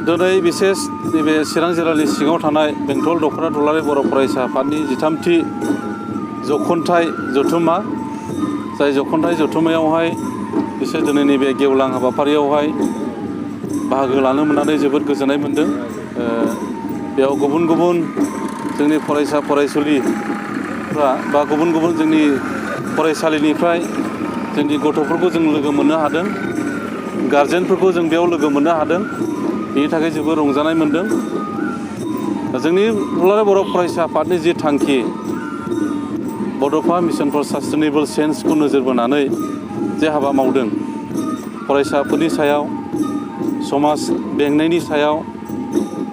दिनै बिसेस नैबे चिरां जिल्लानि सिङाव थानाय बेंटल दख'रा दुलाराय बर' फरायसा आफादनि 13थि जख'न्थाइ जथुम्मा जाय जख'न्थाइ जथुम्मायावहाय बिसोर दिनै नैबे गेवलां हाबाफारियावहाय बाहागो लानो मोननानै जोबोद गोजोननाय मोनदों। बेयाव गुबुन गुबुन जोंनि फरायसा फरायसुलिफ्रा बा गुबुन गुबुन जोंनि फरायसालिनिफ्राय जोंनि गथ'फोरखौ जों लोगो मोननो हादों, गारजेनफोरखौ जों बेयाव लोगो मोननो हादों। बेनि थाखाय जोबोद रंजानाय मोनदों। जोंनि दुलाराय बर' फरायसा आफादनि जि थांखि बड'फा मिशन फर सास्टेनेबल चेन्जखौ नोजोर बोनानै जे हाबा मावदों, फरायसाफोरनि सायाव, समाज बेंनायनि सायाव,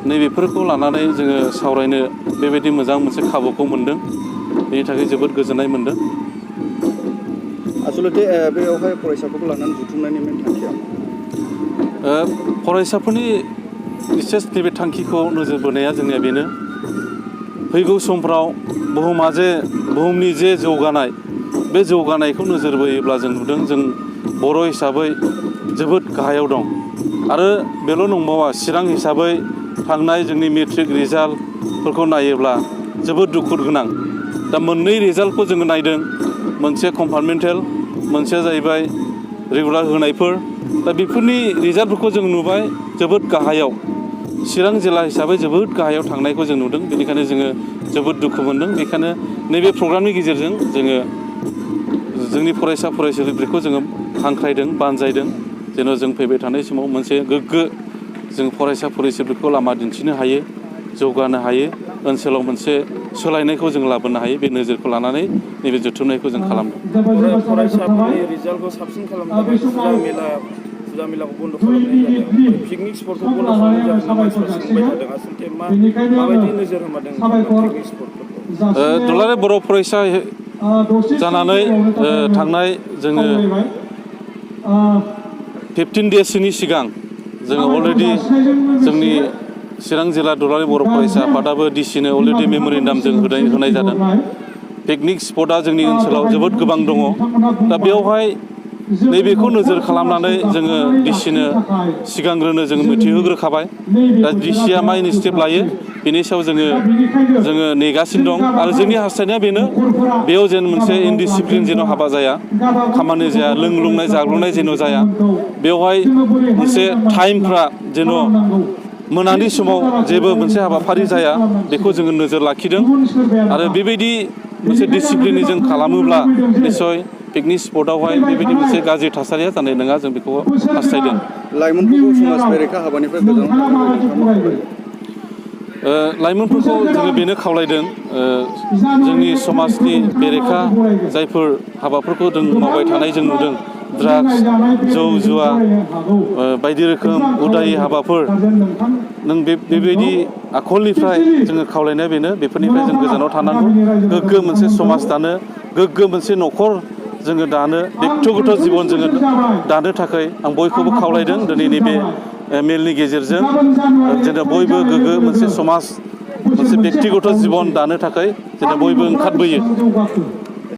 नैबेफोरखौ लानानै जोङो सावरायनो बेबायदि मोजां मोनसे खाबुखौ मोनदों। बेनि थाखाय जोबोद गोजोननाय मोनदों। आसलथे बेयावहाय फरायसाफोरखौ लानानै जुथुमनायनि मेन थांखिया फरायसाफोरनि बिसेस नैबे थांखिखौ नोजोर बोनाया जोंनिया बेनो, फैगौ समफ्राव बुहुमनि जे जौगानाय, बे जौगानायखौ नोजोर बोयोब्ला जों नुदों जों बर' हिसाबै जोबोद गाहायाव दं। आरो बेल' नंबावा, चिरां हिसाबै थांनाय जोंनि मेट्रिक रिजाल्टफोरखौ नायोब्ला जोबोद दुखु गोनां। दा मोननै रिजाल्टखौ जोङो नायदों, मोनसे कम्पार्टमेन्टेल, मोनसेया जाहैबाय रेगुलार होनायफोर। दा बेफोरनि रिजाल्टफोरखौ जों नुबाय जोबोद गाहायाव, चिरां जिल्ला हिसाबै जोबोद गाहायाव थांनायखौ जों नुदों। बेनिखायनो जोङो जोबोद दुखु मोनदों। बेखायनो नैबे प्रग्रामनि गेजेरजों जोङो जोंनि फरायसा फरायसुलिफोरखौ जोङो हांख्रायदों, बानजायदों, जेन' जों फैबाय थानाय समाव मोनसे गोग्गो जों फरायसा फरायसुलिफोरखौ लामा दिन्थिनो हायो, जौगानो हायो, ओनसोलाव मोनसे सोलायनायखौ जों लाबोनो हायो। बे नोजोरखौ लानानै नैबे जथुमनायखौ जों खालामदों। फरायसाफोरनि रिजाल्टखौ साबसिन खालामनो थाखाय फुजा मेलाखौ बन्द' खालामनाय जादों, ओमफ्राय पिकनिक स्पटखौ बन्द' खालामनाय जादों होनना मानसिफ्रा सोंबाय थादों। आसलथे माबायदि नोजोर होमारदों पिकनिक स्पटफोरखौ? दुलाराय बर' फरायसा जानानै थांनाय जोङो 15 डेससोनि सिगां जोङो अलरेडि जोंनि चिरां जिल्ला दुलाराय बर' फरायसा आफादाबो डिसिनो अलरेडि मेम'रेन्डाम जों होनाय जादों। पिकनिक स्पटआ जोंनि ओनसोलाव जोबोद गोबां दङ। दा बेवहाय नैबेखौ नोजोर खालामनानै जोङो डिसिनो सिगांग्रोनो जोङो मिथिहोग्रोखाबाय। दा डिसिया मा इनिसिएटिभ लायो बेनि सायाव जोङो नेगासिनो दं। आरो जोंनि हास्थायनाया बेनो, बेयाव जेन मोनसे इनडिसिप्लिन जेन' हाबा जाया, खामानि जाया, लोंलुंनाय जाग्लुंनाय जेन' जाया। बेवहाय मोनसे टाइमफ्रा जेन' मोनानि समाव जेबो मोनसे हाबाफारि जाया, बेखौ जोङो नोजोर लाखिदों। आरो बेबायदि मोनसे डिसिप्लिननि जों खालामोब्ला निस्सय पिकनिक स्पटआवहाय बेबायदि मोनसे गाज्रि थासारिया जानाय नङा, जों बेखौ हास्थायदों। लाइमोनफोरखौ समाज बेरेखा हाबानिफ्राय गोजानाव थानो थाखाय नोंथाङा मा खावलायो? लाइमोनफोरखौ जोङो बेनो खावलायदों, जोंनि समाजनि बेरेखा जायफोर हाबाफोरखौ जों मावबाय थानाय जों नुदों, ड्राग्स, जौ जुवा, बायदि रोखोम उदायि हाबाफोर, नों बेबायदि आखलनिफ्राय जोङो खावलायनाया बेनो, बेफोरनिफ्राय जों गोजानाव थानांगौ। गोग्गो मोनसे समाज दानो, गोग्गो मोनसे न'खर जोङो दानो, बेक्तिगत जिबन जोङो दानो थाखाय आं बयखौबो खावलायदों। दिनैनि बे मेलनि गेजेरजों जेन' बयबो गोग्गो मोनसे समाज, मोनसे बेक्तिगत जिबन दानो थाखाय जेन' बयबो ओंखारबोयो।